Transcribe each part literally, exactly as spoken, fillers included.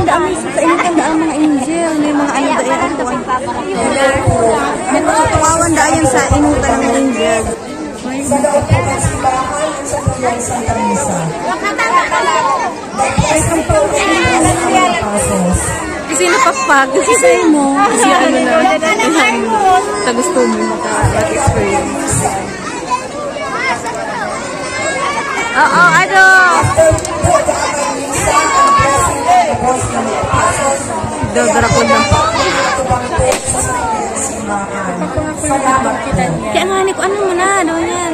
Daan sa inutan daan mga angel, may mga ano daan ang kuwan. May mga katawan daan sa inutan ng angel. Sa loob po ng simbahan, sa Puyan Santa Misa. May sampung pesos. Kasi napakpag, kasi sa imo. Kasi ano na, sa gusto mo maka-experience. Oo, ano? Dodrakon lang. Kaya nga, ni ko, ano mo na, ano yan?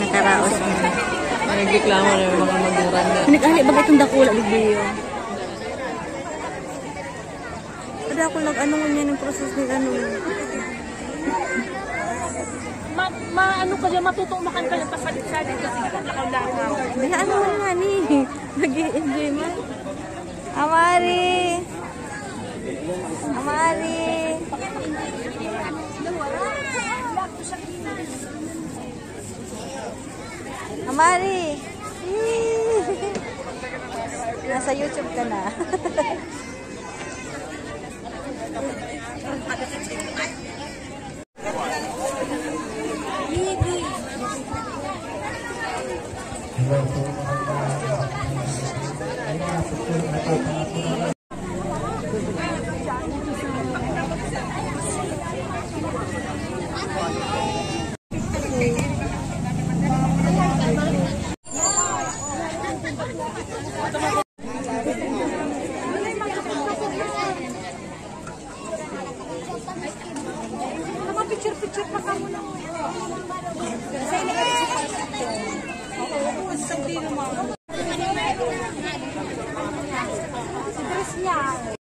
Nakaraos na. Nagreklamo na yung mga magulang na. Pinag-ali ba itong dakula, Bibiyo? Kada ako nag-ano nga niya ng process ni ano. Ma, ma, ano ka dyan, matutumakan ka lang pasalit-salit kasi ka naglakaw-lakaw. Wala ano man nga ni. Nag-i-enjoy man. Amari! Amari! Amari! Nasa YouTube ka na. Picture-picture pa kamo na.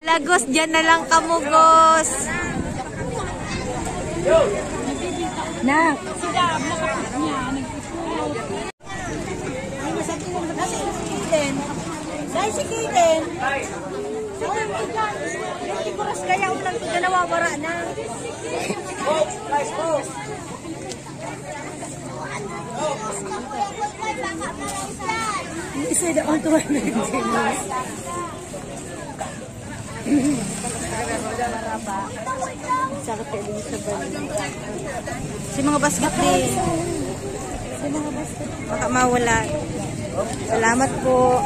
Lagos, dyan na lang kamo, Gos. Na. Ay, masakit yung nasa si Kiden. Dahil si Kiden. Yung tiguras kaya ulang ko na nawawara na. Isa na ang tuwan na yung Sakit din sa balik. Si mga basket din. Si mga basket. Baka mawala. Salamat po.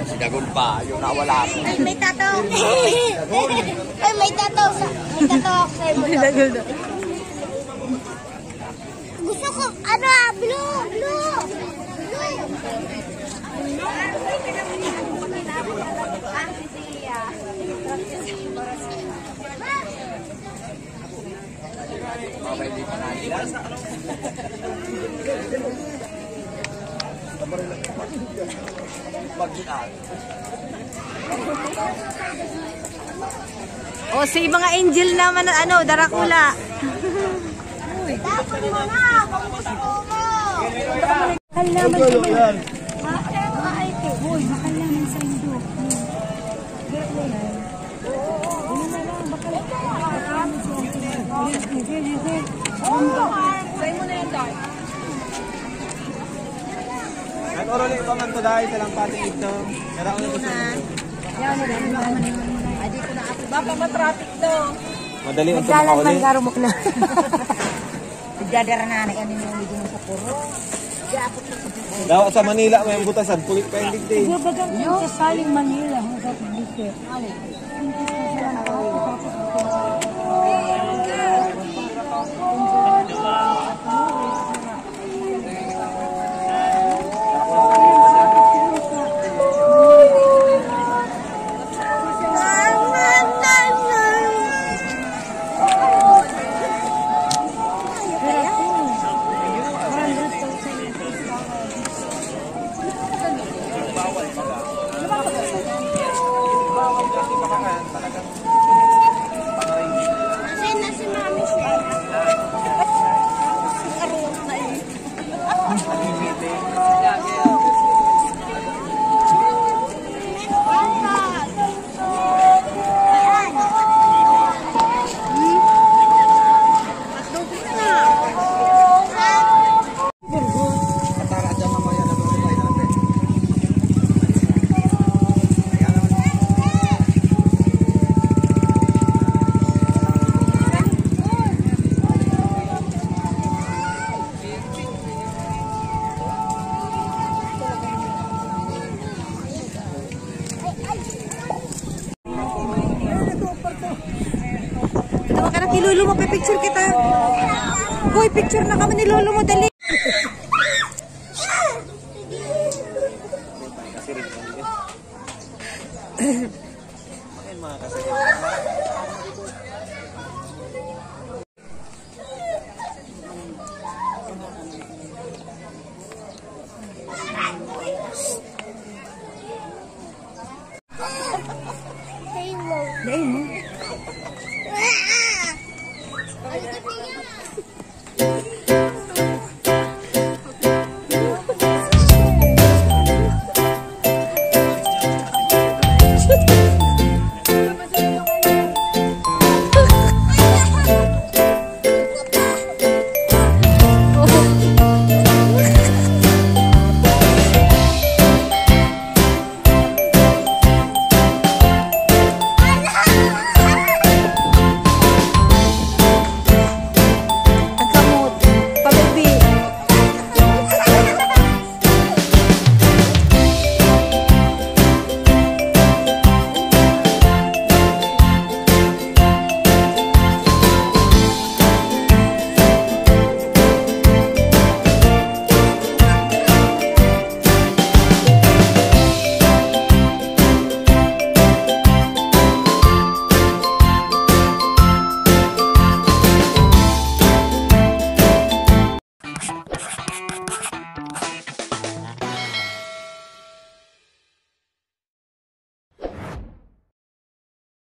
Si Dagon pa, yung nawala. Ay, may tato. Ay, may tato. Sa, may tato ako sa'yo. May Dagon na. Gusto ko, ano ah, blue, blue, blue. Mag-ian. O, si mga angel naman, ano, darakula. Mahal naman sa mga, ah, ah, ay, hoy, mahal naman sa Indo. Ano na lang, baka, baka, Nag-oroli pa man to, dai, sa Lampati ito. Pero ano gusto mo? Yan, yan, yan. Adi ko na ako. Baka matraffic to. Madali ang Nagdalan man tumakawin. Garumok na. Nagdadara na na yan yung medyo sa puro. Dawa sa Manila, may butasan. Pulit pa yung digdi. Ibabagang sa Saling Manila, hanggang dito. Lolo mo, picture kita. Hoy, picture na kami ni lolo mo, dali. Dai mo.